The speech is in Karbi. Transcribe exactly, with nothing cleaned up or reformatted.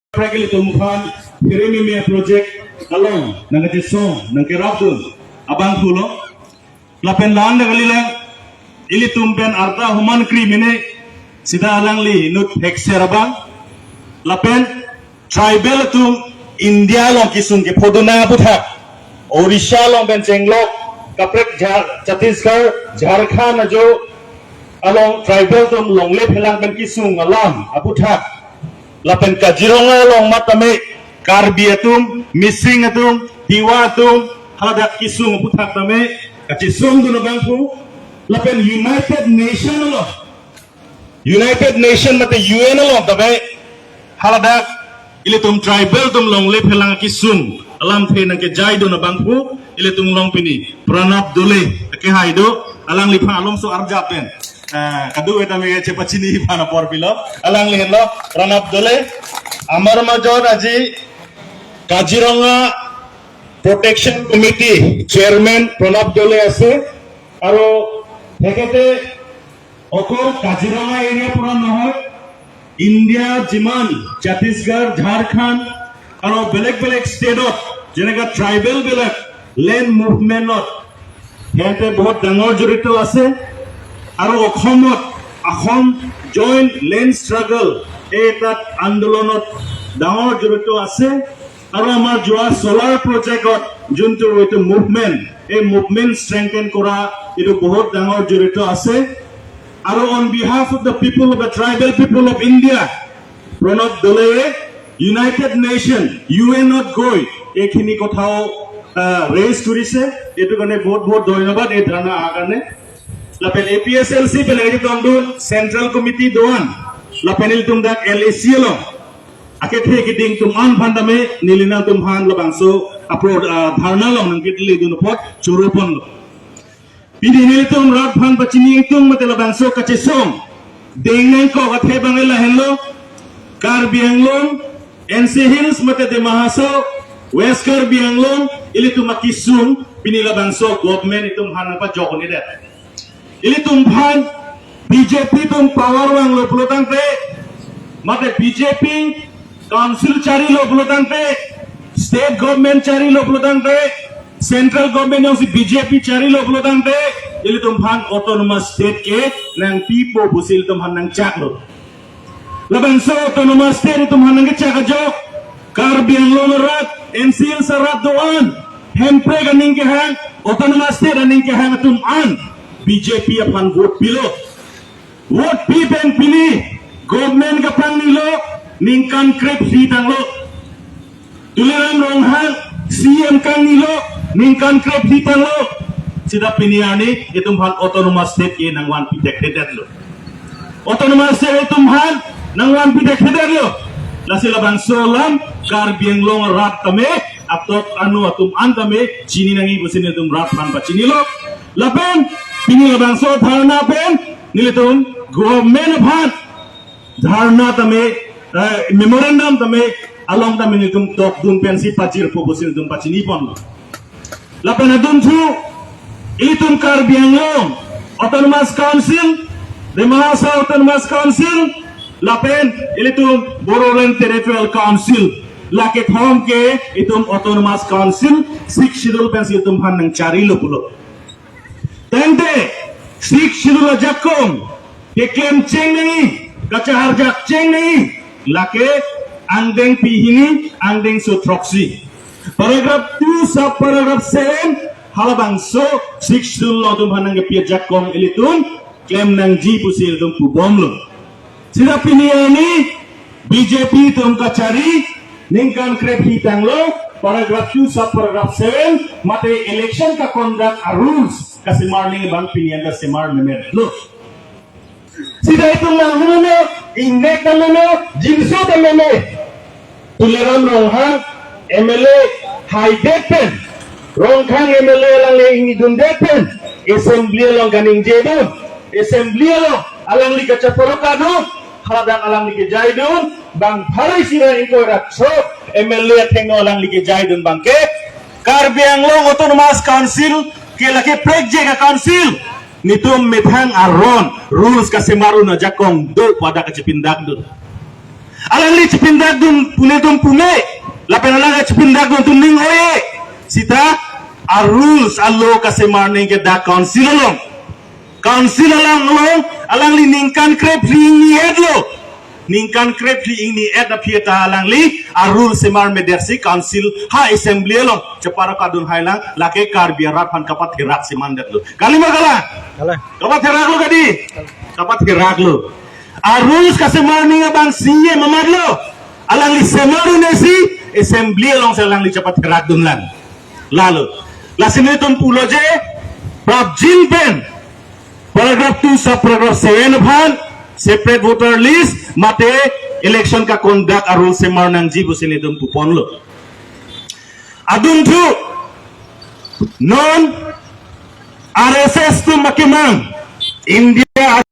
Kaprek ilitum aphan pherememe project along nangkachesong nangkerapdun abangphu lo. Lapen la-an dak kalilang, ilitum pen arta homan kri mene sita alangli inut hekser abang. Lapen tribal atum India along kesung kephodun aputhak, Odisha along pen chenglok kaprek Jhar-, Chhattisgarh, Jharkhand ajo along tribal atum longle phelang pen kesung alam aputhak, lapen Kaziranga along matame Karbi atum, Mising atum, Tiwa atum, haladak kesung aputhak tame kachesongdun abangphu. Lapen United Nation along, United Nation mate U N along tame haladak ilitum tribal atum longle phelang kesung alamthe nangkejaidun abangphu ilitum along pini Pranab Dole akehai do, alangliphan alomso arjap pen, ah, kadu-et tame chepachini aphan apor pilo. Alangli henlo Pranab Dole, amar majot aji Kaziranga Protection Committee Chairman Pranab Dole ase, aro tekhete okol Kaziranga area pura nohoi, India jiman Chhattisgarh, Jharkhand, aro belek belek state ot, jeneka tribal belek land movement ot, hente bahut dangor jorito ase, aro Okhomot, Asom Joint Land Struggle, etat andolonot dangor jorito ase, aro amar jua solar project ot juntu itu movement, ei movement strengthen kora itu bahut dangor jorito ase. Aro on behalf of the people of the tribal people of India, Pranab Dole United Nation, U N ot goi ekhini kothao, ah, raise kurise, itu karne bahut bahut dhonyobad ei dharna ahakarne. Lapen A P H L C pen eri tongdun Central Committee do-an, lapen ilitum dak L A C along akethe keding atum an aphan tame neli nangtum aphan labangso apro, ah, dharna along nangketledun apot choro ponlo. Pini nelitum rat aphan pachini ingtung mate labangso kachesong ding nangkok athe abang lahenlo, Karbi Anglong, N C Hills mate Dima Hasao, West Karbi Anglong, ilitum akesung pini labangso government itum aphan nangpajok un-edet. Ilitum aphan B J P atum power vanglo pulo tangte, mate B J P council charilo pulo tangte, state government charilo pulo tangte, central government jongsi B J P charilo pulo tangte, ilitum aphan autonomous state ke nangpipo pusi ilitum aphan nangchaklo. Labangso autonomous state itum aphan nangkechak ajok, Karbi Anglong arat, N C Hills arat do-an, Hemprek aning kehang, autonomous state aning kehang atum an B J P aphan vote pilo. Vote pi pen pini government kapangnilo, ningkan krephi tanglo. Tuliram Ronghang C M kangnilo, ningkan krephi tanglo. Sita pini arni itum aphan autonomous state ke nangvanpi thekthedetlo. Autonomous state itum aphan nangvanpi thekthedetlo. Lasi labangso alam Karbi Anglong arat tame, atok anu atum an tame chini nangji pusi nelitum rat aphan pachinilo. Lapen pini labangso dharna pen nelitum government aphan dharna tame, eh, memorandum tame along tame nelitum tokdun pensi pajirpo pusi nelitum pachini ponlo. Lapen adunthu ilitum Karbi Anglong Autonomous Council, Dima Hasao Autonomous Council, lapen ilitum Bodoland Territorial Council, lake kethom ke itum Autonomous Council Sixth Schedule pensi itum aphan nangcharilo pulo. Tangte Sixth Schedule ajakong keklem cheng nangji, kachaharjak cheng nangji, lake angdeng pehini, angdengso throksi. Paragraph two, sub paragraph seven, halabangso Sixth Schedule along itum aphan nangkepi ajakong ilitum klem nangji pusi ilitum pubomlo. Sita pini arni B J P atum kachari, ningkan krephi tanglo, paragraph two, sub paragraph seven, mate election ka conduct a rules kasemar nangji abang pini anta semar memelo. Sita itum nanghumelo, ingnek ta melo, jinso ta melo. Tuliram Ronghang M L A haidet pen, Rongkhang M L A alangli ingnidundet pen, assembly along kaningjedun, assembly along alangli kachaporokadun, haladak alangli kejaidun, bang pharo isi ra ingkoi ra throk M L A athengno alangli kejaidun abangke, Karbi Anglong Autonomous Council ke lake prekjek a-council, netum methang aron rules kasemar un ajakong do pu hadak kachepindakdun. Alangli chepindakdun pune atum pume, lapen alangli chepindakdun atum ning oye. Seta a-rules a-law kasemar nangji ke dak council along. Council along along alangli ningkan krephli ingni-et lo. Ningkan krephli ingni-et aphi ta alangli a-rule semar medeksi council ha assembly along cheparap kadun hailang, lake Karbi arat aphan kapatherak si mandetlo. Kalima kalang? Kalang. Kapatheraklo kadi? Kapatheraklo. A-rules kasemar nangji abang C E M amat lo. Alangli semar un-esi assembly along si alangli chepatherakdun lang. Lalo. Lasi nelitum pulo je, prapjin pen paragraph two sub paragraph seven aphan separate voter list mate election kaconduct a-rule semar nangji pusi nelitum puponlo. Adunthu non R S S atum akemang, India